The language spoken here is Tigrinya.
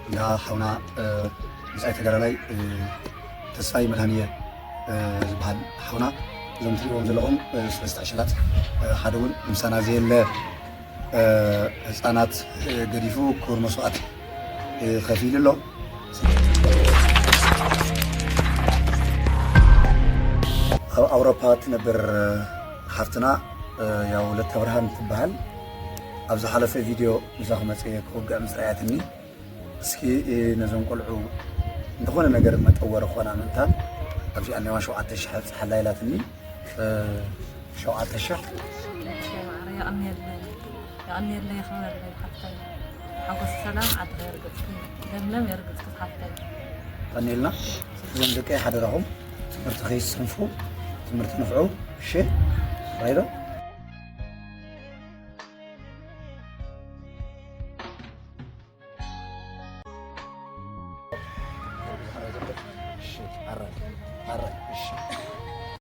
እንዳ ሓውና፣ እ፣ ብጻይ ተጋዳላይ፣ እ፣ ተስፋይ መድሃንየ፣ እ፣ ዝበሃል ሓውና፣ እዞም ትሪእዎም ዘለኹም፣ እ፣ ሰለስተ ዕሸላት፣ እ፣ ሓደ እውን ምሳና ዘየለ፣ እ፣ ህጻናት፣ እ፣ ገዲፉ ክቡር መስዋእቲ፣ እ፣ ከፊሉ ኣሎ። ኣብ ኣውሮፓ ትነብር፣ እ፣ ሓፍትና፣ እ፣ ያው ለተብርሃን ትበሃል። ኣብ ዝሓለፈ ቪድዮ ምሳኺ መጽየ ክውግዕ ምስ ረኣያትኒ፣ እስኪ፣ እ፣ ነዞም ቆልዑ እንተኾነ ነገር መጠወሪ ክኾና ምእንታን፣ ኣብዚኣ እኒዋ ሸውዓተ ሽሕ ኣብጽሓላ ኢላትኒ። እ፣ ሸውዓተ ሽሕ። የቐንየለይ፣ የቐንየለይ፣ የኽብረለይ ሓፍተይ። ሓጎስ ሰላም ዓድኺ የርግጽኪ፣ ለምለም የርግጽኪ ሓፍተይ። ቀኒልና እዞም ደቀይ ሓደራኹም ትምህርቲ ከይሰንፉ፣ ትምህርቲ ንፍዑ። እሺ፣ ራይዶ። እሺ፣ ኣረ፣ ኣረ፣ እሺ።